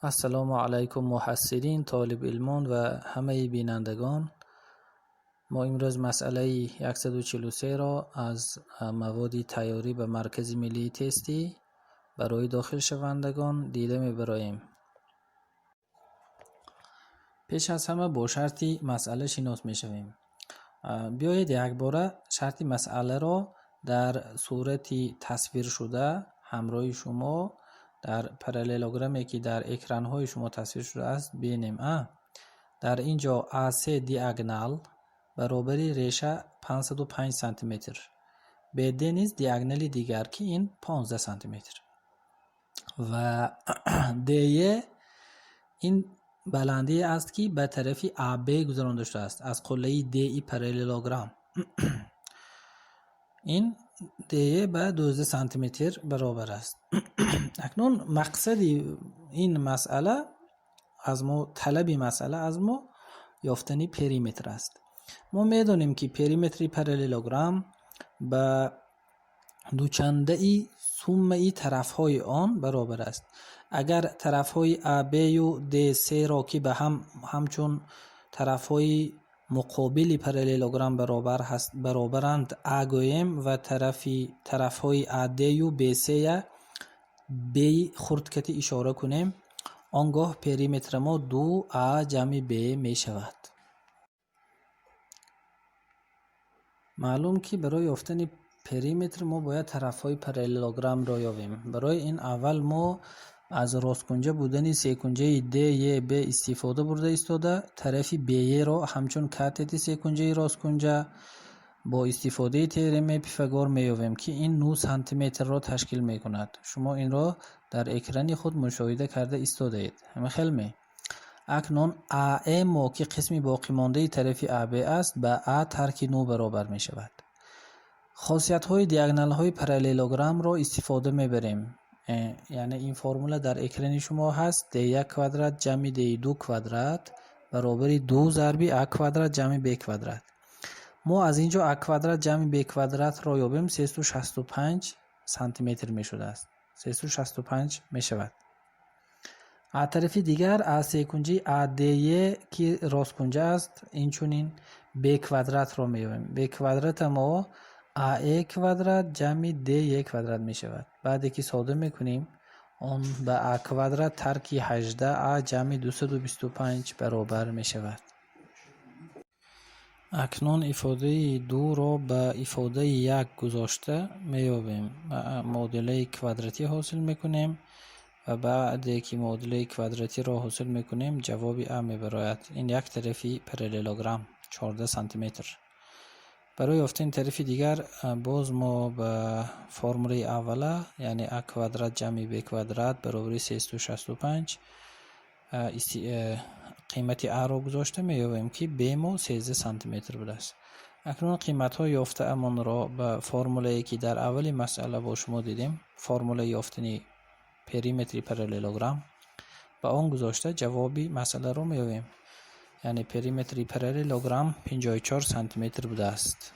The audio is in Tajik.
Ассалому алайкум, муҳассилин, толибилмон ва ҳамаи бинандагон. Мо имрӯз масъалаи 143-ро аз маводи тайёрӣ ба Маркази миллии тестӣ барои дохилшавандагон дида мебароем. Пеш аз ҳама бо шарти масъала шинос мешавем. Биёед, якбора шарти масъаларо дар сурати тасвиршуда ҳамроҳи шумо дар параллелограмме, ки дар экранҳои шумо тасвир шудааст, бинем. Дар ин ҷо АС диагонал баробари реша 505 сантиметр, БД низ диагонали дигар, ки ин 15 сантиметр, ва ДЕ ин баландие аст, ки ба тарафи АБ гузаронда шудааст аз қуллаи ДИ параллелограмм. Ин ДЕ ба 12 сантиметр баробар аст. Акнун мақсади ин масъала аз мо, талаби масъала аз мо ёфтани периметр аст. Мо медонем, ки периметри параллелограмм ба дучандаи суммаи тарафҳои он баробар аст. Агар тарафҳои АБю ДС-ро, ки ба ҳам ҳамчун тарафҳои муқобили параллелограмм баробаранд, А гӯем ва тарафҳои АДю БС-я Би хурдкати ишора кунем, он гоҳ периметри мо ду А ҷамъи Б мешавад. Маълум, ки барои ёфтани периметр мо бояд тарафҳои параллелограммро ёбем. Барои ин аввал мо аз росткунҷа будани секунҷаи ДЕБ истифода бурда истода, тарафи БЕ-ро ҳамчун катети секунҷаи росткунҷа бо истифодаи теоремаи Пифагор меёбем, ки ин 9 сантиметрро ташкил мекунад. Шумо инро дар экрани худ мушоҳида карда истодаед. Ҳама хел ме? Акнун АЭ мо, ки қисми боқимондаи тарафи АБ аст, ба А тарки 9 баробар мешавад. Хосиятҳои диагоналҳои параллелограммро истифода мебарем. Яъне ин формула дар экрани шумо ҳаст: d1 квадрат ҷамъи d2 квадрат баробари ду зарби а квадрат ҷамъи б квадрат. Мо аз ин ҷо а квадрат ҷамъи б квадратро ёбем, 365 сантиметр мешудааст, 365 мешавад. Аз тарафи дигар, аз секунҷаи АДЕ, ки росткунҷа аст, инчунин б квадратро меёбем. Б квадрата мо АЕ квадрат ҷамъи ДЕ квадрат мешавад. Баъде ки сода мекунем, он ба А квадрат тарки 18 А ҷамъи 225 баробар мешавад. Акнун ифодаи дуро ба ифодаи як гузошта меёбем, муодилаи квадратӣ ҳосил мекунем ва баъде ки муодилаи квадратиро ҳосил мекунем, ҷавоби А мебарояд. Ин як тарафи параллелограмм 14 сантиметр. Барои ёфтани тарафи дигар боз мо ба формулаи аввала, яъне а квадрат ҷамъи б квадрат баробари 365, қимати аро гузошта меёбем, ки б мо 13 сантиметр будааст. Акнун қиматҳои ёфтаамонро ба формулае, ки дар аввали масъала бо шумо дидем, формулаи ёфтани периметри параллелограмм, ба он гузошта ҷавоби масъаларо меёбем. Яъне периметри параллелограмм 54 сантиметр будааст.